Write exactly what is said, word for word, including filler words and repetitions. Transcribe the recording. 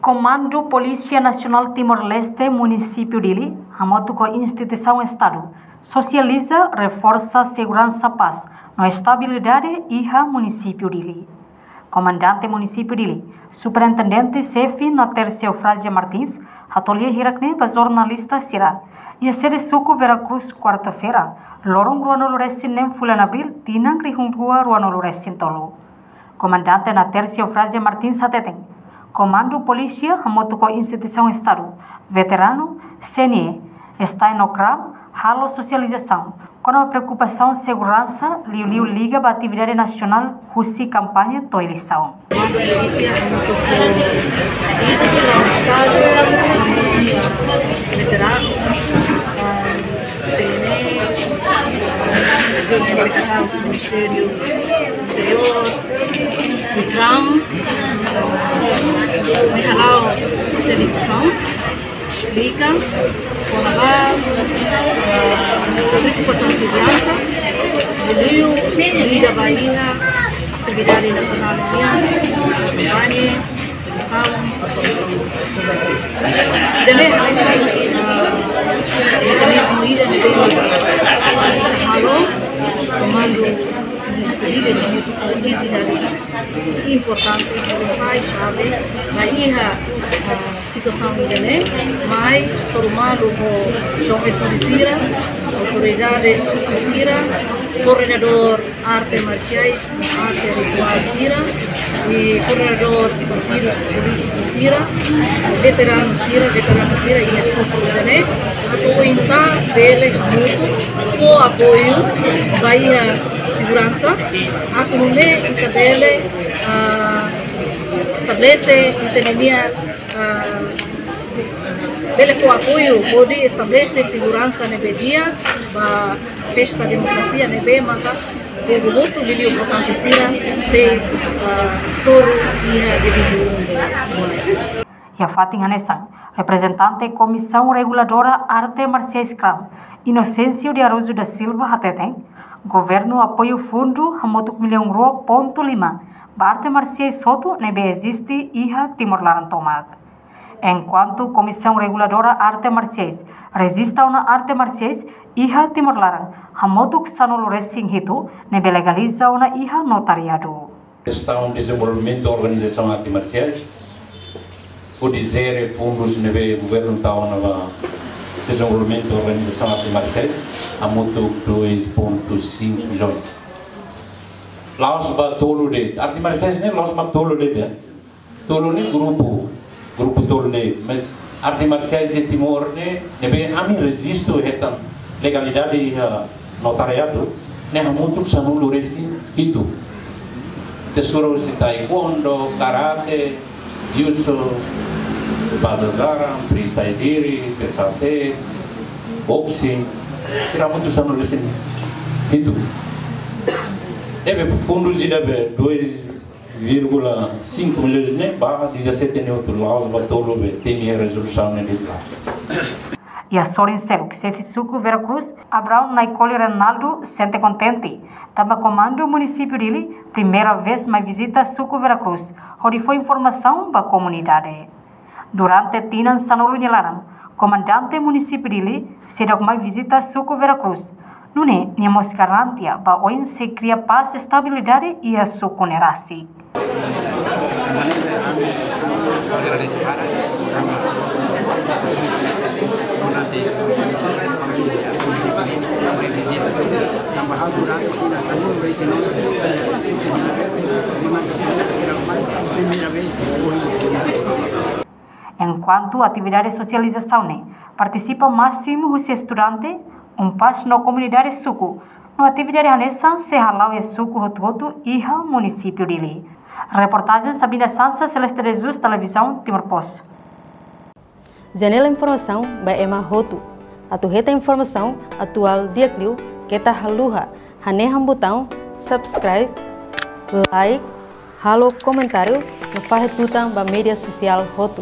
Komandu Polísia Nasionál Timor-Leste, Munisípiu Dili, hamutuk ho instituisaun Estadu, sosializa, reforsa seguransa, pás no estabilidade iha Munisípiu Dili. Komandante Munisípiu Dili, Superintendente Xefe Natércia Eufrázia Martins, hato'o lia hirak-ne'e ba jornalista sira iha sede suku Vera Cruz, kuarta-feira, loron ruanulu-resin-neen fulan Abríl, tinan rihun rua ruanulu-resin-tolu. Komandante Natércia Eufrázia Martins hateten, Komandu Polísia hamutuk ho instituisaun Estadu, veteranu, C N E, STAE no CRAM, halo sosializasaun kona-ba preokupasaun seguransa, liuliu liga ba atividade nasionál husi kampaña to'o eleisaun. Komandu Polísia hamutuk ho instituisaun Estadu, veteranu, ah, C N E, Ministériu Interiór, CRAM, ne'e hala'o sosializasaun, esplika kona-ba, ah, preokupasaun seguransa, liuliu liga ba iha atividade nasionál nian, kampaña, eleisaun, eleisaun. Ida-ne'e hanesan, ah, mekanizmu ida ne'ebé ita halo, komandu diskutida ne'e, entidades importante, sai xave, ba iha, ah, situasaun ida-ne'e, mai hasoru malu ho joven tudu sira, autoridade suku sira, koordenadór arte marsiais, arte rituál sira, i koordenadór partidus polítikus sira, veteranu sira, veterana sira, iha suku ida-ne'e, atu oinsá bele hamutuk fó apoiu ba iha seguransa, atu nune'e ita bele, ah, estabelese ita-nia, ah, bele fó apoiu hodi estabelese seguransa ne'ebé di'ak ba festa demokrasia ne'ebé maka povu hotu, liuliu votante sira sei, ah, hasoru iha devidu lugar. Iha fatin hanesan, reprezentante Komisaun Reguladora Arte Marsiais CRAM, Inocêncio de Araújo da Silva hateten, governu apoiu fundu hamutuk millaun rua pontu lima ba arte marsiais hotu ne'ebé eziste iha Timor laran tomak. Enkuantu Komisaun Reguladora Arte Marsiais rejista ona arte marsiais iha Timor laran hamutuk sanulu-resin-hitu ne'ebé legaliza ona iha notariadu. Jestaun dezenvolvimentu organizasaun arte marsiais, hodi jere fundus ne'ebé governu tau ona ba dezenvolvimentu organizasaun arte marsiais, hamutuk dois ponto cinco milhões. La'ós ba tolu de'it, arte marsiais ne'e la'ós ba tolu de'it, eh. Tolu ne'e grupu, grupu tolu de'it, mas arte marsiais iha Timor ne'e, ne'ebé ami rejistu hetan legalidade iha notariadu, ne'e hamutuk sanulu-resin-hitu. Tersura husi taekwondo, karate, judo, baza zarang, freestyle diri, P S A T, boxing, sira hamutuk sanulu-resin-hitu. Ne'ebé fundus ida be dois vírgula cinco milhões ne'e ba dezassete ne'e hotu, la'ós ba tolu be temi iha rezolusaun ne'e de'it lae. Iha sorin seluk, xefe suku Vera Cruz, Abraão Naicoli Reinaldo, sente kontente tanba Komandu Munisípiu Dili primeira vez mai vizita suku Vera Cruz, hodi fó informasaun ba komunidade. Durante tinan sanulu nia laran, Komandante Munisípiu Dili seidauk mai vizita suku Vera Cruz. Nune'e nia mós garantia ba oin sei kria pás estabilidade iha suku ne'e rasik. Enkuantu atividade sosializasaun ne'e, partisipa másimu husi estudante, UNPAZ no komunidade suku, no atividade hanesan sei hala'o iha suku hotu-hotu iha Munisípiu Dili. Reportajen Sabina Sansa, Celeste de Jesus, Televizaun Timor Post. Janela informasaun ba ema hotu. Atu hetan informasaun atuál di'ak liu, keta haluha hanehan butaun subscribe, like, halo komentáriu no fahe tutan ba média sosiál hotu.